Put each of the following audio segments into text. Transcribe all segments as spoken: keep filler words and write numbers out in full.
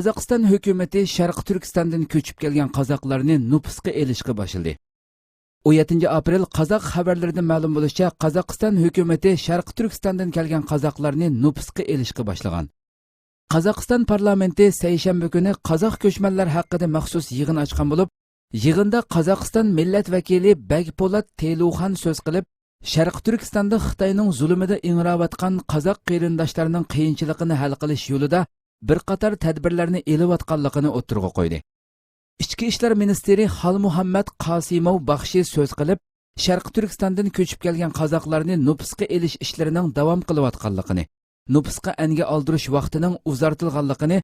قازاقىستان ھۆكۈمىتى شەرقىي تۈركىستاندىن كۆچۈپ كەلگەن قازاقلارنى نوپۇسقا ئېلىشقا باشلىدى. ئون يەتتىنچى ئاپرېل قازاق خەۋەرلىرىدىن مەلۇم بولۇشىچە، قازاقىستان ھۆكۈمىتى شەرقىي تۈركىستاندىن كەلگەن قازاقلارنى نوپۇسقا ئېلىشقا باشلىغان. قازاقىستان پارلامېنتى سەيشەنبە كۈنى قازاق كۆچمەنلەر ھەققىدە مەخسۇس يىغىن ئاچقان بولۇپ، يىغىندا قازاقىستان مىللەت ۋەكىلى بەگپولات تېلۇخان سۆز قىلىپ، شەرقىي تۈركىستاندا خىتاينىڭ زۇلۇمىدا ئىڭراۋاتقان قازاق قېرىنداشلارنىڭ قىيىنچىلىقىنى ھەل قىلىش يولىدا بىر قاتار تەدبىرلەرنى ئېلىۋاتقانلىقىنى ئوتتۇرىغا قويدى. ئىچكى ئىشلار مىنىستىرى خالمۇھەممەد قاسىموۋ باخشى سۆز قىلىپ، شەرقىي تۈركىستاندىن كۆچۈپ كەلگەن قازاقلارنى نوپۇسقا ئېلىش ئىشلىرىنىڭ داۋام قىلىۋاتقانلىقىنى، نوپۇسقا ئەنگە ئالدۇرۇش ۋاقتىنىڭ ئۇزارتىلغانلىقىنى،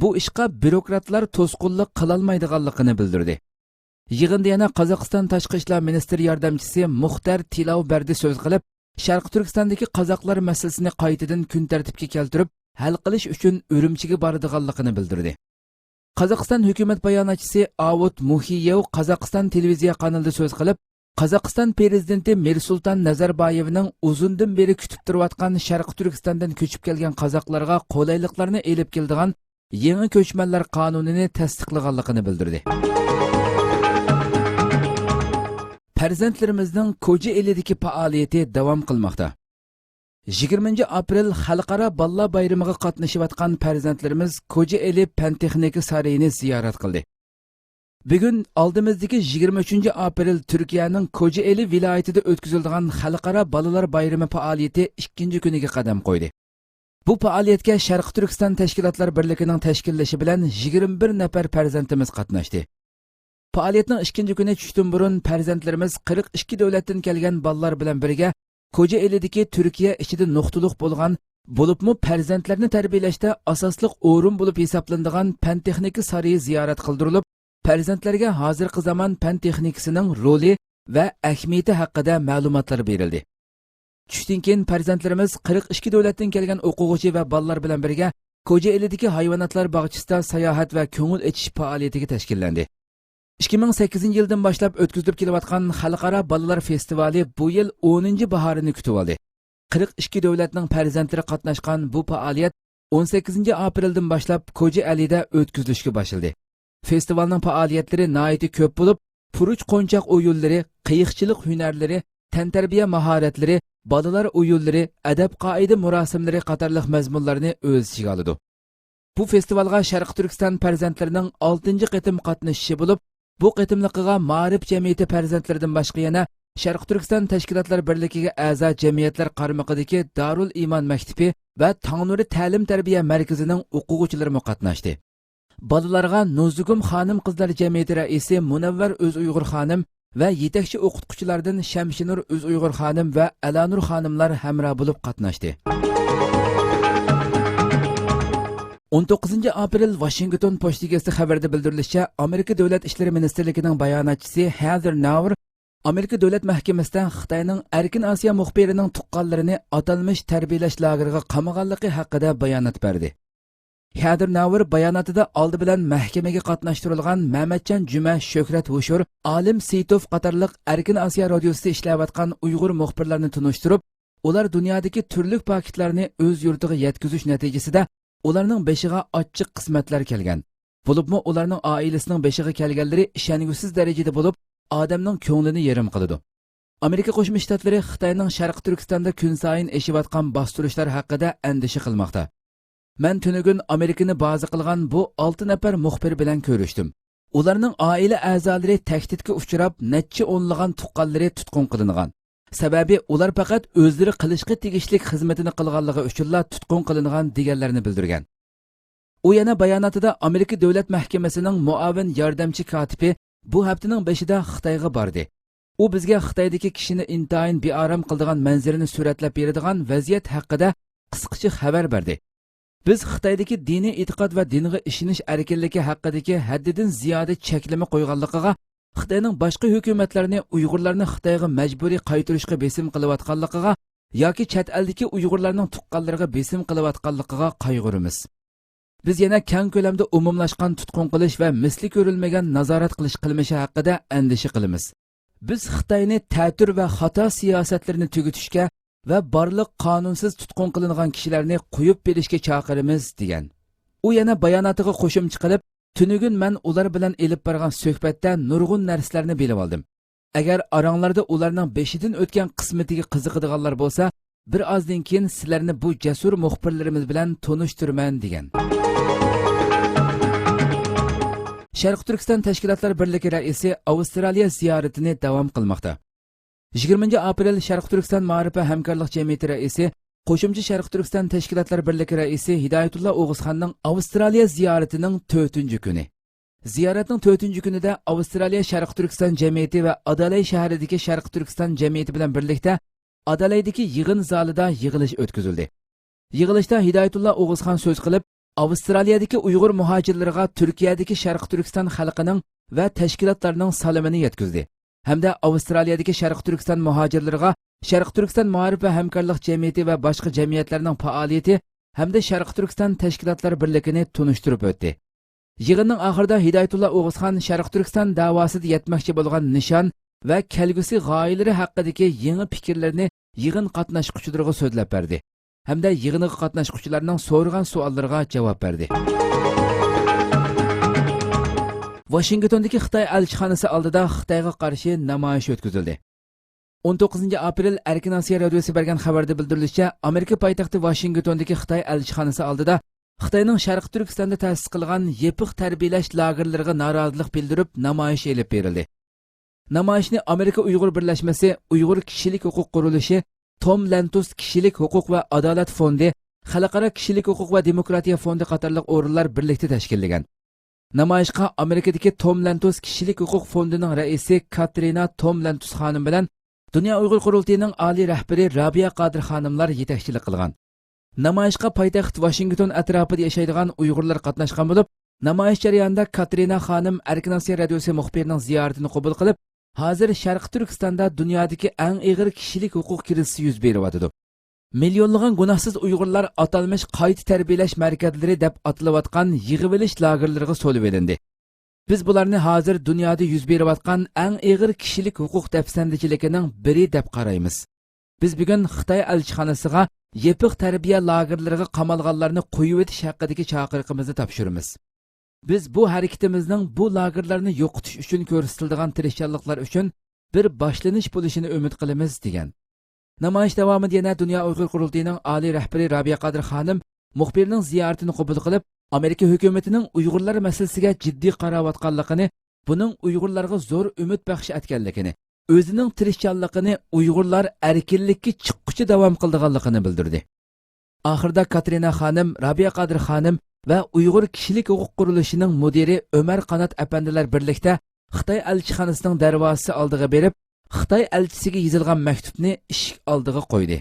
بۇ ئىشقا بيۇروكراتلار توسقۇنلۇق قىلالمايدىغانلىقىنى بىلدۈردى. يىغىندا يەنە قازاقىستان تاشقى ئىشلار مىنىستىرى ياردەمچىسى مۇختەر تىلاۋبەردى سۆز قىلىپ، شەرقىي تۈركىستاندىكى قازاقلار مەسىلىسىنى قايتىدىن كۈن تەرتىپكە كەلتۈرۈپ، ھەل قىلىش ئۈچۈن ئۈرۈمچىگە بارىدىغانلىقىنى بىلدۈردى. قازاقىستان ھۆكۈمەت باياناتچىسى ئاۋۇت مۇھىيېۋ قازاقىستان تېلېۋىزىيە قانىلىدا سۆز قىلىپ، قازاقىستان پىرېزىدېنتى مىرسۇلتان نەزەربايېۋنىڭ ئۇزۇندىن بېرى كۈتۈپ تۇرۇۋاتقان شەرقىي تۈركىستاندىن كۆچۈپ كەلگەن قازاقلارغا قولايلىقلارنى ئېلىپ كېلىدىغان يېڭى كۆچمەنلەر قانۇنىنى تەستىقلىغانلىقىنى بىلدۈردى. پەرزەنتلىرىمىزنىڭ كوجا ئېلىدىكى پائالىيىتى داۋام قىلماقتا. يىگىرمىنچى ئاپرېل خەلقئارا بالىلار بايرىمىغا قاتنىشىۋاتقان پەرزەنتلىرىمىز كوجا ئېلى پەن تېخنىكا سارىيىنى زىيارەت قىلدى. بۈگۈن ئالدىمىزدىكى يىگىرمە ئۈچىنچى ئاپرېل تۈركىيەنىڭ كوجا ئېلى ۋىلايىتىدە ئۆتكۈزۈلىدىغان خەلقئارا بالىلار بايرىمى پائالىيىتى ئىككىنچى كۈنىگە قەدەم قويدى. بۇ پائالىيەتكە شەرقىي تۈركىستان تەشكىلاتلار بىرلىكىنىڭ تەشكىللىشى بىلەن يىگىرمە بىر نەپەر پەرزەنتىمىز قاتناشتى. پائالىيەتنىڭ ئىككىنچى كۈنى چۈشتىن بۇرۇن پەرزەنتلىرىمىز قىرىق ئىككى دۆلەتتىن كەلگەن بالىلار بىلەن بىرگە كوجا ئېلىدىكى تۈركىيە ئىچىدە نۇقتىلىق بولغان، بولۇپمۇ پەرزەنتلەرنى تەربىيەلەشتە ئاساسلىق ئورۇن بولۇپ ھېسابلىنىدىغان پەن تېخنىكا سارىيى زىيارەت قىلدۇرۇلۇپ، پەرزەنتلەرگە ھازىرقى زامان پەن تېخنىكىسىنىڭ رولى ۋە ئەھمىيىتى ھەققىدە مەلۇماتلار بېرىلدى. چۈشتىن كېيىن پەرزەنتلىرىمىز قىرىق ئىككى دۆلەتتىن كەلگەن ئوقۇغۇچى ۋە بالىلار بىلەن بىرگە كوجا ئېلىدىكى ھايۋاناتلار باغچىسىدا ساياھەت ۋە كۆڭۈل ئېچىش پائالىيىتىگە تەشكىللەندى. ئىككى مىڭ سەككىزىنچى يىلدىن باشلاپ ئۆتكۈزۈلۈپ كېلىۋاتقان خەلقئارا بالىلار فېستىۋالى بۇ يىل ئونىنچى باھارىنى كۈتۈۋالدى. قىرىق ئىككى دۆلەتنىڭ پەرزەنتلىرى قاتناشقان بۇ پائالىيەت ئون سەككىزىنچى ئاپرېلدىن باشلاپ كوجا ئەلىدە ئۆتكۈزۈلۈشكە باشلىدى. فېستىۋالنىڭ پائالىيەتلىرى ناھايىتى كۆپ بولۇپ، پۇرۇچ قونچاق ئويۇنلىرى، قېيىقچىلىق ھۈنەرلىرى، تەنتەربىيە ماھارەتلىرى، بالىلار ئويۇنلىرى، ئەدەپ-قائىدە مۇراسىملىرى قاتارلىق مەزمۇنلارنى ئۆز ئىچىگە ئالىدۇ. بۇ فېستىۋالغا شەرقىي تۈركىستان پەرزەنتلىرىنىڭ ئالتىنچى قېتىم قاتنىشىشى بولۇپ، بۇ قېتىملىقىغا مائارىپ جەمئىيىتى پەرزەنتلىرىدىن باشقا يەنە شەرقىي تۈركىستان تەشكىلاتلار بىرلىكىگە ئەزا جەمئىيەتلەر قارمىقىدىكى دارۇل ئىمان مەكتىپى ۋە تاڭنۇرى تەلىم-تەربىيە مەركىزىنىڭ ئوقۇغۇچىلىرىمۇ قاتناشتى. بالىلارغا نۇزۇگۇم خانىم-قىزلار جەمئىيىتى رەئىسى مۇنەۋۋەر ئۆزئۇيغۇر خانىم ۋە يېتەكچى ئوقۇتقۇچىلاردىن شەمشىنۇر ئۆزئۇيغۇر خانىم ۋە ئەلانۇر خانىملار ھەمراھ بولۇپ قاتناشتى. ئون توققۇزىنچى ئاپرېل ۋاشىنگتون پوچتىگېزىتى خەۋىرىدە بىلدۈرۈلۈشىچە، ئامېرىكا دۆلەت ئىشلىرى مىنىستىرلىكىنىڭ باياناتچىسى ھېزېر ناۋر ئامېرىكا دۆلەت مەھكىمىسىدە خىتاينىڭ ئەركىن ئاسىيا مۇخبىرىنىڭ تۇغقانلىرىنى ئاتالمىش تەربىيەلەش لاگېرىغا قامىغانلىقى ھەققىدە بايانات بەردى. ھېزېر ناۋر باياناتىدا ئالدى بىلەن مەھكىمىگە قاتناشتۇرۇلغان مەمەتجان جۈمە، شۆھرەت ھوشۇر، ئالىم سېيىتوف قاتارلىق ئەركىن ئاسىيا رادىيوسىدا ئىشلەۋاتقان ئۇيغۇر مۇخبىرلارنى تونۇشتۇرۇپ، ئۇلار دۇنيادىكى تۈرلۈك پاكىتلارنى ئۆز يۇرتىغا يەتكۈزۈش نەتىجىسىدە ئۇلارنىڭ بېشىغا ئاچچىق قىسمەتلەر كەلگەن. بولۇپمۇ ئۇلارنىڭ ئائىلىسىنىڭ بېشىغا كەلگەنلىرى ئىشەنگۈسىز دەرىجىدە بولۇپ، ئادەمنىڭ كۆڭلىنى يېرىم قىلىدۇ. ئامېرىكا قوشما شتاتلىرى خىتاينىڭ شەرقىي تۈركىستاندا كۈنسايىن ئېشىۋاتقان باستۇرۇشلار ھەققىدە ئەندىشە قىلماقتا. مەن تۈنۈگۈن ئامېرىكىنى بازا قىلغان بۇ ئالتە نەپەر مۇخبىر بىلەن كۆرۈشتۈم. ئۇلارنىڭ ئائىلە ئەزالىرى تەھدىتكە ئۇچراپ، نەچچە ئونلىغان تۇغقانلىرى تۇتقۇن قىلىنغان. سەۋەبى ئۇلار پەقەت ئۆزلىرى قىلىشقا تېگىشلىك خىزمىتىنى قىلغانلىقى ئۈچۈنلا تۇتقۇن قىلىنغان، دېگەنلەرنى بىلدۈرگەن. ئۇ يەنە باياناتىدا ئامېرىكا دۆلەت مەھكىمىسىنىڭ مۇئاۋىن ياردەمچى كاتىپى بۇ ھەپتىنىڭ بېشىدا خىتايغا باردى. ئۇ بىزگە خىتايدىكى كىشىنى ئىنتايىن بىئارام قىلىدىغان مەنزىرىنى سۈرەتلەپ بېرىدىغان ۋەزىيەت ھەققىدە قىسقىچە خەۋەر بەردى. بىز خىتايدىكى دىنىي ئېتىقاد ۋە دىنغا ئىشىنىش ئەركىنلىكى ھەققىدىكى ھەددىدىن زىيادە چەكلىمە قويغانلىقىغا، خىتاينىڭ باشقا ھۆكۈمەتلەرنى ئۇيغۇرلارنى خىتايغا مەجبۇرىي قايتۇرۇشقا بېسىم قىلىۋاتقانلىقىغا ياكى چەت ئەلدىكى ئۇيغۇرلارنىڭ تۇغقانلىرىغا بېسىم قىلىۋاتقانلىقىغا قايغۇرىمىز. بىز يەنە كەڭ كۆلەمدە ئومۇملاشقان تۇتقۇن قىلىش ۋە مىسلى كۆرۈلمىگەن نازارەت قىلىش قىلمىشى ھەققىدە ئەندىشە قىلىمىز. بىز خىتاينى تەتۈر ۋە خاتا سىياسەتلىرىنى تۈگىتىشكە ۋە بارلىق قانۇنسىز تۇتقۇن قىلىنغان كىشىلەرنى قويۇپ بېرىشكە چاقىرىمىز، دېگەن. ئۇ يەنە باياناتىغا قوشۇمچە قىلىپ، تۈنۈگۈن مەن ئۇلار بىلەن ئېلىپ بارغان سۆھبەتتە نۇرغۇن نەرسىلەرنى بىلىۋالدىم. ئەگەر ئاراڭلاردا ئۇلارنىڭ بېشىدىن ئۆتكەن قىسمىتىگە قىزىقىدىغانلار بولسا، بىر ئازدىن كېيىن سىلەرنى بۇ جەسۇر مۇخبىرلىرىمىز بىلەن تونۇشتۇرىمەن، دېگەن. شەرقىي تۈركىستان تەشكىلاتلار بىرلىكى رەئىسى ئاۋسترالىيە زىيارىتىنى داۋام قىلماقتا. يىگىرمىنچى ئاپرېل شەرقىي تۈركىستان مائارىپ ۋە ھەمكارلىق جەمئىيىتى رەئىسى، قوشۇمچە شەرقىي تۈركىستان تەشكىلاتلار بىرلىكى رەئىسى ھىدايەتۇللا ئوغۇزخاننىڭ ئاۋسترالىيە زىيارىتىنىڭ تۆتىنچى كۈنى. زىيارەتنىڭ تۆتىنچى كۈنىدە ئاۋسترالىيە شەرقىي تۈركىستان جەمئىيىتى ۋە ئادالەي شەھىرىدىكى شەرقىي تۈركىستان جەمئىيىتى بىلەن بىرلىكتە ئادالەيدىكى يىغىن زالىدا يىغىلىش ئۆتكۈزۈلدى. يىغىلىشتا ھىدايەتۇللا ئوغۇزخان سۆز قىلىپ، ئاۋسترالىيەدىكى ئۇيغۇر مۇھاجىرلىرىغا تۈركىيەدىكى شەرقىي تۈركىستان خەلقىنىڭ ۋە تەشكىلاتلارنىڭ سالىمىنى يەتكۈزدى ھەمدە ئاۋسترالىيەدىكى شەرقىي تۈركىستان مۇھاجىرلىرىغا شەرقىي تۈركىستان مائارىپ ۋە ھەمكارلىق جەمئىيىتى ۋە باشقا جەمئىيەتلەرنىڭ پائالىيىتى ھەمدە شەرقىي تۈركىستان تەشكىلاتلار بىرلىكىنى تونۇشتۇرۇپ ئۆتتى. يىغىننىڭ ئاخىرىدا ھىدايەتۇللا ئوغۇزخان شەرقىي تۈركىستان دەۋاسىدا يەتمەكچى بولغان نىشان ۋە كەلگۈسى غايىلىرى ھەققىدىكى يېڭى پىكىرلىرىنى يىغىن قاتناشقۇچىلىرىغا سۆزلەپ بەردى ھەمدە يىغىنغا قاتناشقۇچىلارنىڭ سورىغان سوئاللىرىغا جاۋاب بەردى. ۋاشىنگتوندىكى خىتاي ئەلچىخانىسى ئالدىدا خىتايغا قارشى نامايىش ئۆتكۈزۈلدى. ئون توققۇزىنچى ئاپرېل ئەركىن ئاسىيا رادىيوسى بەرگەن خەۋەردە بىلدۈرۈلۈشىچە، ئامېرىكا پايتەختى ۋاشىنگتوندىكى خىتاي ئەلچىخانىسى ئالدىدا خىتاينىڭ شەرقىي تۈركىستاندا تەسىس قىلغان يېپىق تەربىيەلەش لاگېرلىرىغا نارازىلىق بىلدۈرۈپ نامايىش ئېلىپ بېرىلدى. نامايىشنى ئامېرىكا ئۇيغۇر بىرلەشمىسى، ئۇيغۇر كىشىلىك ھوقۇق قۇرۇلۇشى، توم لەنتۇس كىشىلىك ھوقۇق ۋە ئادالەت فوندى، خەلقئارا كىشىلىك ھوقۇق ۋە دېموكراتىيە فوندى قاتارلىق ئورۇنلار بىرلىكتە تەشكىللىگەن. نامايىشقا ئامېرىكىدىكى توم لەنتۇس كىشىلىك ھوقۇق فوندىنىڭ رەئىسى كاترىنا توم لەنتۇس خانىم بىلەن دۇنيا ئۇيغۇر قۇرۇلتىيىنىڭ ئالىي رەھبىرى رابىيە قادىر خانىملار يېتەكچىلىك قىلغان. نامايىشقا پايتەخت ۋاشىنگتون ئەتراپىدا ياشايدىغان ئۇيغۇرلار قاتناشقان بولۇپ، نامايىش جەريانىدا كاترىنا خانىم ئەركىن ئاسىيا رادىيوسى مۇخبىرىنىڭ زىيارىتىنى قوبۇل قىلىپ، ھازىر شەرقىي تۈركىستاندا دۇنيادىكى ئەڭ ئېغىر كىشىلىك ھوقۇق كىرىزىسى يۈز بېرىۋاتىدۇ. مىليونلىغان گۇناھسىز ئۇيغۇرلار ئاتالمىش قايتا تەربىيەلەش مەركەزلىرى دەپ ئاتىلىۋاتقان يىغىۋېلىش لاگېرلىرىغا سولىۋېلىندى. بىز بۇلارنى ھازىر دۇنيادا يۈز بېرىۋاتقان ئەڭ ئېغىر كىشىلىك ھوقۇق دەپسەندىچىلىكىنىڭ بىرى دەپ قارايمىز. بىز بۈگۈن خىتاي ئەلچىخانىسىغا يېپىق تەربىيە لاگېرلىرىغا قامالغانلارنى قويۇۋېتىش ھەققىدىكى چاقىرىقىمىزنى تاپشۇرىمىز. بىز بۇ ھەرىكىتىمىزنىڭ بۇ لاگېرلارنى يوقىتىش ئۈچۈن كۆرسىتىلىدىغان تىرىشچانلىقلار ئۈچۈن بىر باشلىنىش بولۇشىنى ئۈمىد قىلىمىز، دېگەن. نامايىش داۋامىدا يەنە دۇنيا ئۇيغۇر قۇرۇلتىيىنىڭ ئالىي رەھبىرى رابىيە قادىر خانىم مۇخبىرنىڭ زىيارىتىنى قوبۇل قىلىپ، ئامېرىكا ھۆكۈمىتىنىڭ ئۇيغۇرلار مەسىلىسىگە جىددىي قاراۋاتقانلىقىنى، بۇنىڭ ئۇيغۇرلارغا زور ئۈمىد بەخش ئەتكەنلىكىنى، ئۆزىنىڭ تىرىشچانلىقىنى ئۇيغۇرلار ئەركىنلىككە چىققۇچە داۋام قىلىدىغانلىقىنى بىلدۈردى. ئاخىرىدا كاترىنا خانىم، رابىيە قادىر خانىم ۋە ئۇيغۇر كىشىلىك ھوقۇق قۇرۇلۇشىنىڭ مۇدىرى ئۆمەر قانات ئەپەندىلەر بىرلىكتە خىتاي ئەلچىخانىسىنىڭ دەرۋازىسى ئالدىغا بېرىپ، خىتاي ئەلچىسىگە يېزىلغان مەكتۇپنى ئىشىك ئالدىغا قويدى.